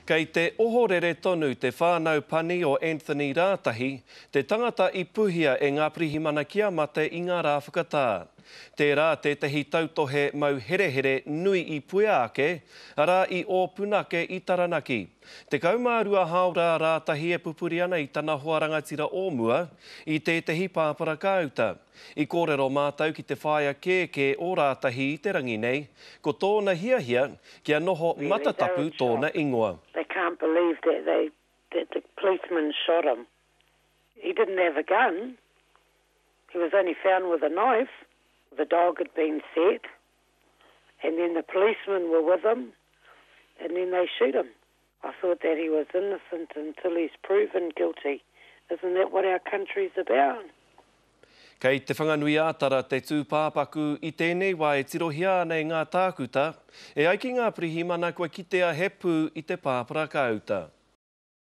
Kei te ohorere tonu te whānau pani o Anthony Rātahi, te tangata i puhia e ngā pirihimana kia mate i ngā rā whakatā. Tērā tētahi tautohe mau herehere nui i puea ake, arā i Ōpunake i Taranaki. 12 hāora a Rātahi e pupuri ana i tana hoa rangatira o mua, i tētahi pāparakāuta. I kōrero mātou ki te whaea kēkē o Rātahi i te rangi nei, ko tōna hiahia kia noho matatapu tōna ingoa. They can't believe that they that the policeman shot him. He didn't have a gun. He was only found with a knife. The dog had been set and then the policemen were with him and then they shoot him. I thought that he was innocent until he's proven guilty. Isn't that what our country's about? Kei Te Whanganui-ā-Tara te tūpāpaku i tēnei wā e tirohia ana e ngā tākuta, e ai ki ngā pirihimana kua kitea he pū i te pāparakāuta.